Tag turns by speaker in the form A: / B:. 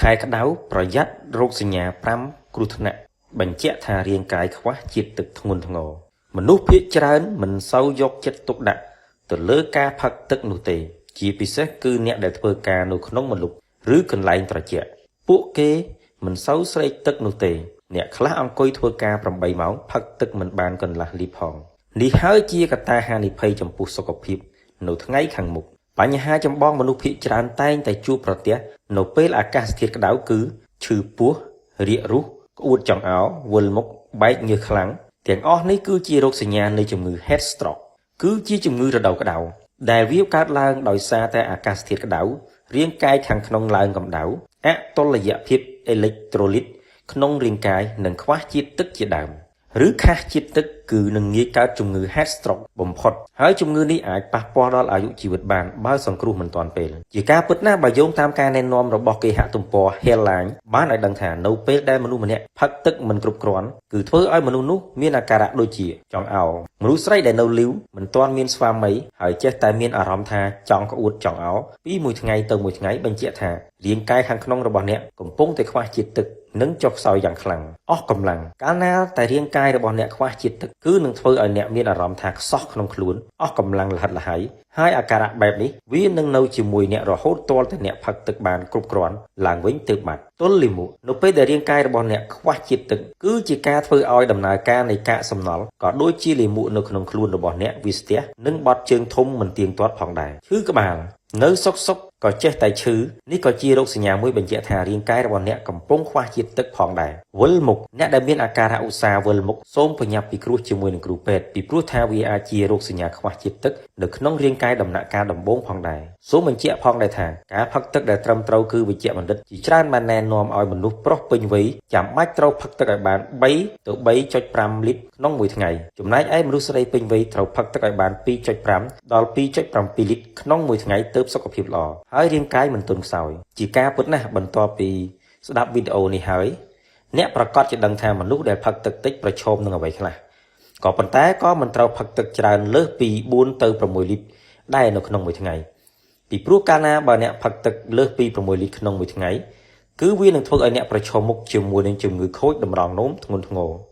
A: ខែក្តៅប្រយ័ត្នរោគសញ្ញា5គ្រោះថ្នាក់បញ្ជាក់ថារាងកាយខ្វះជាតិទឹកធ្ងន់ធ្ងរមនុស្សភាគច្រើនមិនសូវយកចិត្តទុកដាក់ទៅលើការផឹកទឹកនោះទេ ជាពិសេសគឺអ្នកដែលធ្វើការនៅក្នុងម្លប់ឬកន្លែងត្រជាក់ពួកគេមិនសូវស្រេកទឹកនោះទេ អ្នកខ្លះអង្គុយធ្វើការ8ម៉ោងផឹកទឹកមិនបានកន្លះលីត្រផងនេះហើយជាកត្តាហានិភ័យចំពោះសុខភាពនៅថ្ងៃខាងមុខបញ្ហាចម្បងមនុស្សភាគច្រើនតែងតែជួបប្រទះនៅពេលអាកាសធាតុក្តៅគឺឈឺពោះរាករូសក្អួតចង្អោរវិលមុខបែកញើសខ្លាំងទាំងអស់នេះគឺជារោគសញ្ញានៃជំងឺ heat stroke គឺជាជំងឺរដូវក្តៅដែលវាកើតឡើងដោយសារតែអាកាសធាតុក្តៅរាងកាយខាងក្នុងឡើងកម្ដៅអតុល្យភាពអេឡិចត្រូលីតក្នុងរាងកាយនិងខ្វះជាតិទឹកជាដើមឬខ្វះជាតិទឹកគឺនឹងងាយកើតជំងឺ heat stroke បំផុតហើយជំងឺនេះអាចប៉ះពាល់ដល់អាយុជីវិតបានបើសង្គ្រោះមិនទាន់ពេលជាការពិតណាស់បើយោងតាមការណែនាំរបស់គេហទំព័រ Healthline បានឲ្យដឹងថានៅពេលដែលមនុស្សម្នាក់ផឹកទឹកមិនគ្រប់គ្រាន់គឺធ្វើឲ្យមនុស្សនោះមានអាការៈដូចជាចង្អោរមនុស្សស្រីដែលនៅលីវមិនទាន់មានស្វាមីហើយចេះតែមានអារម្មណ៍ថាចង់ក្អួតចង្អោរពីមួយថ្ងៃទៅមួយថ្ងៃបញ្ជាក់ថារាងកាយខាងក្នុងរបស់អ្នកកំពុងតែខ្វះជាតិទឹកនិងចុះខ្សោយយ៉ាងខ្លាំងអស់កម្លាំងកាលណាតែរាងកាយរបស់អ្នកខ្វះជាតិទឹកគឺនឹងធ្វើឲ្យអ្នកមានអារម្មណ៍ថាខ្សោះក្នុងខ្លួនអស់កម្លាំងលហិតលហៃហើយអាការៈបែបនេះវានឹងនៅជាមួយអ្នករហូតទាល់តែអ្នកផឹកទឹកបានគ្រប់គ្រាន់ឡើងវិញទើបបាត់ទល់លាមកនៅពេលដែលរាងកាយរបស់អ្នកខ្វះជាតិទឹកគឺជាការធ្វើឲ្យដំណើរការនៃកាកសំណល់ក៏ដូចជាលាមកនៅក្នុងខ្លួនរបស់អ្នកវាស្ទះនិងបត់ជើងធំមិនទៀងទាត់ផងដែរឈឺក្បាលនៅសុកសុកក៏ចេះតែឈឺនេះក៏ជារោគសញ្ញាមួយបញ្ជាក់ថារាងកាយរបស់អ្នកកំពុងខ្វះជាតិទឹកផងដែរវិលមុខអ្នកដែលមានអាការៈឧស្សាហ៍វិលមុខសូមប្រញាប់ពិគ្រោះជាមួយនឹងគ្រូពេទ្យពីព្រោះថាវាអាចជារោគសញ្ញាខ្វះជាតិទឹកនៅក្នុងរាងកាយដំណាក់កាលដំបូងផងដែរសូមបញ្ជាក់ផងដែរថាការផឹកទឹកដែលត្រឹមត្រូវគឺវេជ្ជបណ្ឌិតជាច្រើនបានណែនាំឲ្យមនុស្សប្រុសពេញវ័យចាំបាច់ត្រូវផឹកទឹកឲ្យបាន3ទៅ3.5លីត្រក្នុងមួយថ្ងៃចំណែកឯមនុស្សស្រីពេញវ័យត្រូវផឹកទឹកឲ្យបាន2.5ដល់2.7លីត្រក្នុងមួយថ្ងៃទើបសុខភាពល្អហើយរាងកាយមិនទន់ខ្សោយជាការពិតណាស់បន្ទាប់ពីស្ដាប់វីដេអូនេះហើយអ្នកប្រកាសជាដឹងថាមនុស្សដែលផឹកទឹកតិចប្រឈមនឹងអ្វីខ្លះក៏ប៉ុន្តែក៏មិនត្រូវផឹកទឹកច្រើនលើសពី4ទៅ6លីត្រដែរនៅក្នុងមួយថ្ងៃពីព្រោះកាលណាបើអ្នកផឹកទឹកលើសពី6លីត្រក្នុងមួយថ្ងៃគឺវានឹងធ្វើឲ្យអ្នកប្រឈមមុខជាមួយនឹងជំងឺខូចតម្រងនោមធ្ងន់ធ្ងរ។